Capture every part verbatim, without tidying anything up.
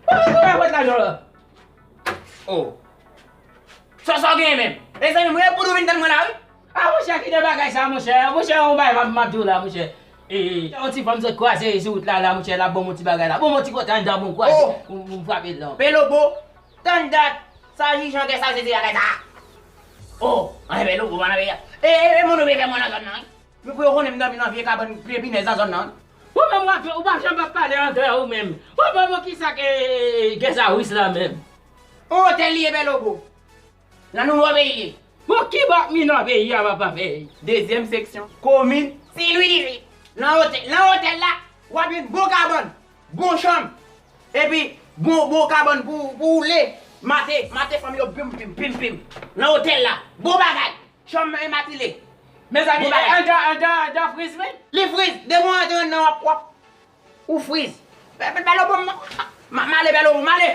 Ou pa wè lajan la? Oh. Sa sa w genyen menm? Mezanmi, mwen pou nou vin tann mwen la wi. Ah monchè, kite bagay sa monchè. Monchè, yon bagay m ap di w la monchè. E, yon ti fanm sot kwaze sou wout la la monchè, l ap ban m yon ti bagay la. Ban m yon ti kote anndan pou m kwaze. Pou m frape l non. Belobo, tann dat. Sa Jijan gen sa se ti bagay sa. Oh, anyen Belobo pa nan peyi a. E, e, e moun ou vle fè mwen nan zòn nan wi. Pou yo konnen m dòmi nan vye kabann vye pinèz nan zòn nan. Ou menm w ap, ou pa janm ap pale anglè ou menm. Ou pa bon kisa ke, ke sa wis la menm. On otèl li ye Belobo. Nan nouvo peyi li. Bon ki bò minò peyi a papa fèy. Dezyèm seksyon. Komin Sen Lwi dizuit. Nan otèl, nan otèl la, w ap jwenn bon kabann, bon chanm. Epi bon, bon kabann pou, pou woule, mate, mate fanm yo pim pim pim pim. Nan otèl la, bon bagay. Chanm imakile. Mezanmi, andan, andan, andan friz menm? Li friz. Depi w antre anndan w ap, w ap, ou friz. Bèlo bon, m ale Bèlo bon, m ale.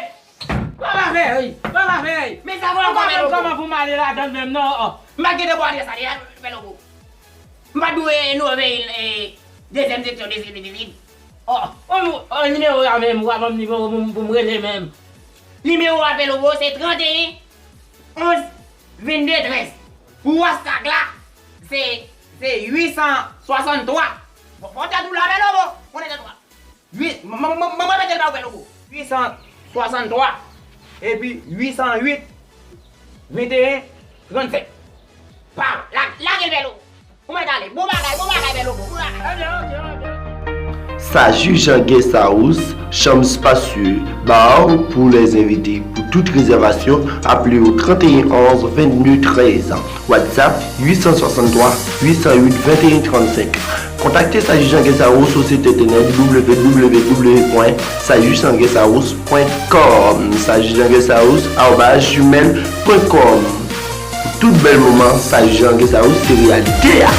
Papa fèy, papa fèy. Men sa vre ankò Bèlo bon. Kòman pou m ale ladann menm non? M pa gen de bò adrès ale a Bèlo bon. M pa dwe nou veye dezyèm seksyon de Sen Lwi dizuit. Oh, oh, nimewo a menm, w a ban m nimewo pou m rele menm. Nimewo a Bèlo bon se tranteyen onz vennde trèz. Pou WhatsApp la, se, se uit san swasanntwa. Bon, bon, tèt ou la, Bèlo bon. Bon, tèt ou la. Uit, m, m, m, m repete l ba ou, Bèlo bon. Uit san swasanntwa, epi uit san uit, venteyen, trannsenk. Paw, la, lage l, Bèlo bon. Ou mèt ale. Bon bagay, bon bagay, Bèlo bon. Bon bagay. Sa Jijan gen sa wis, chanm spasye, bar pou lèzenvite. Pou tout rezèvasyon, aple yo tranteyen onz vennde trèz. WhatsApp uit san swasanntwa uit san uit venteyen trannsenk. Kontakte Sa Jijan gen sa wis sou sit entènèt www pwen sa jijan gen sa wis pwen kòm, sa jijan gen sa wis arobaz gmail pwen kòm. Pou tout bèl moman, Sa Jijan gen sa wis se reyalite a.